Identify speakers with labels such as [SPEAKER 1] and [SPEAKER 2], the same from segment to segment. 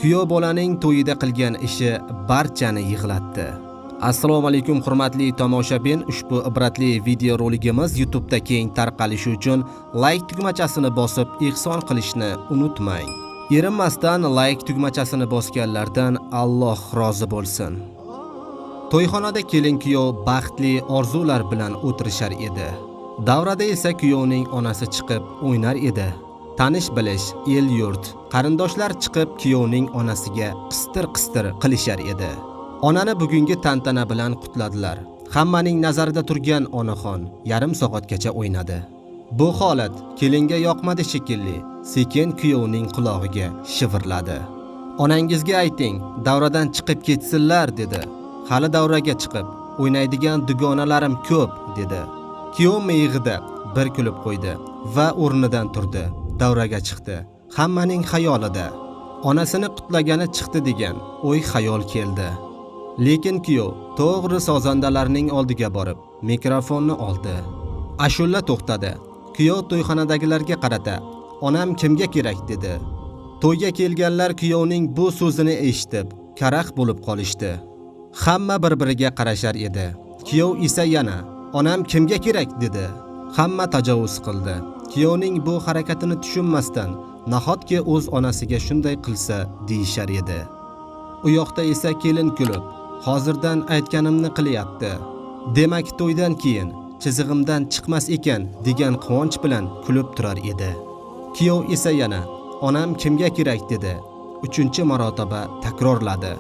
[SPEAKER 1] Kuyov bolaning to'yida qilgan ishi barchani yig'latdi. Assalomu alaykum, hurmatli tomoshabin. Ushbu ibratli videoroligimiz YouTube'da keng tarqalishi uchun like tugmachasini bosib ehson qilishni unutmang. Erinmasdan like tugmachasini bosganlardan Alloh rozi bo'lsin. To'yxonada kelin-kuyov baxtli orzular bilan o'tirishar edi. Davrada esa kuyovning onasi chiqib o'ynar edi. Tanish bilish, el-yurt, qarindoshlar chiqib kuyovning onasiga qistir-qistir qilishar edi. Onani bugungi tantana bilan qutladilar. Hammaning nazarida turgan onaxon yarim soatgacha o'ynadi. Bu holat kelinga yoqmadi shekilli, sekin kuyovning qulog'iga shivirladi. "Onangizga ayting, davradan chiqib ketsinlar", dedi. "Hali davraga chiqib o'ynaydigan dugonalarim ko'p", dedi. Kuyov miyig'ida bir kulib qo'ydi va o'rnidan turdi. Davraga chiqdi. Hammaning xayolida onasini qutlagani chiqdi degan o'y xayol keldi. Lekin kuyov to'g'ri sozandalarning oldiga borib, mikrofonni oldi. Ashulla to'xtadi. Kuyov to'yxonadagilarga qarata: "Onam kimga kerak?" dedi. To'yga kelganlar kuyovning bu so'zini eshitib, karaxt bo'lib qolishdi. Hamma bir-biriga qarashar edi. Kuyov esa yana: "Onam kimga kerak?" dedi. Hamma tajovuz qildi. Kuyovning bu harakatini tushunmasdan, nahotki o'z onasiga shunday qilsa deyishar edi. U yoqda esa kelin kulib, hozirdan aytganimni qilyapti. Demak, to'ydan keyin chizig'imdan chiqmas ekan degan quvonch bilan kulib turar edi. Kuyov esa yana: "Onam kimga kerak?" dedi. 3-marotaba takrorladi.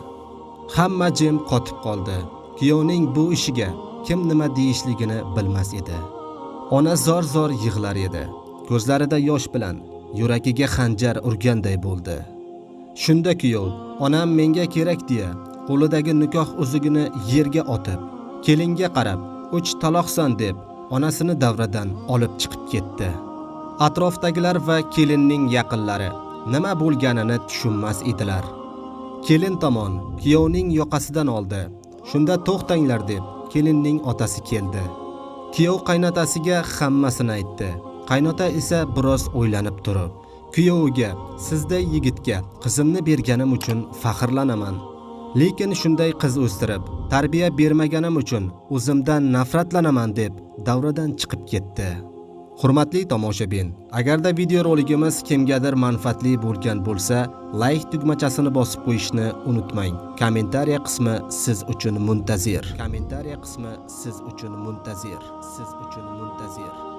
[SPEAKER 1] Hamma jim qotib qoldi. Kuyovning bu ishiga kim nima deyishligini bilmas edi. Ona zor-zor yig'lar edi. Ko'zlarida yosh bilan yuragiga xanjar urganday bo'ldi. Shunda kuyov: "Onam menga kerak", deya qo'lidagi nikoh uzugini yerga otib, kelinga qarab, "3 taloqsan", deb onasini davradan olib chiqib ketdi. Atrofdagilar va kelinning yaqinlari nima bo'lganini tushunmas edilar. Kelin tomon kuyovning yoqasidan oldi. Shunda "To'xtanglar", deb kelinning otasi keldi. Kuyov qaynotasiga hammasini aytdi. Qaynota esa biroz o'ylanib turib, kuyoviga: "Sizday yigitga qizimni berganim uchun faxrlanaman. Lekin shunday qiz o'stirib, tarbiya bermaganim uchun o'zimdan nafratlanaman", deb davradan chiqib ketdi. Hurmatli tomoshabin, agarda videoroligimiz kimgadir manfaatli bo'lgan bo'lsa, like tugmachasini bosib qo'yishni unutmang. Kommentariya qismi siz uchun muntazir. Kommentariya qismi siz uchun muntazir. Siz uchun muntazir.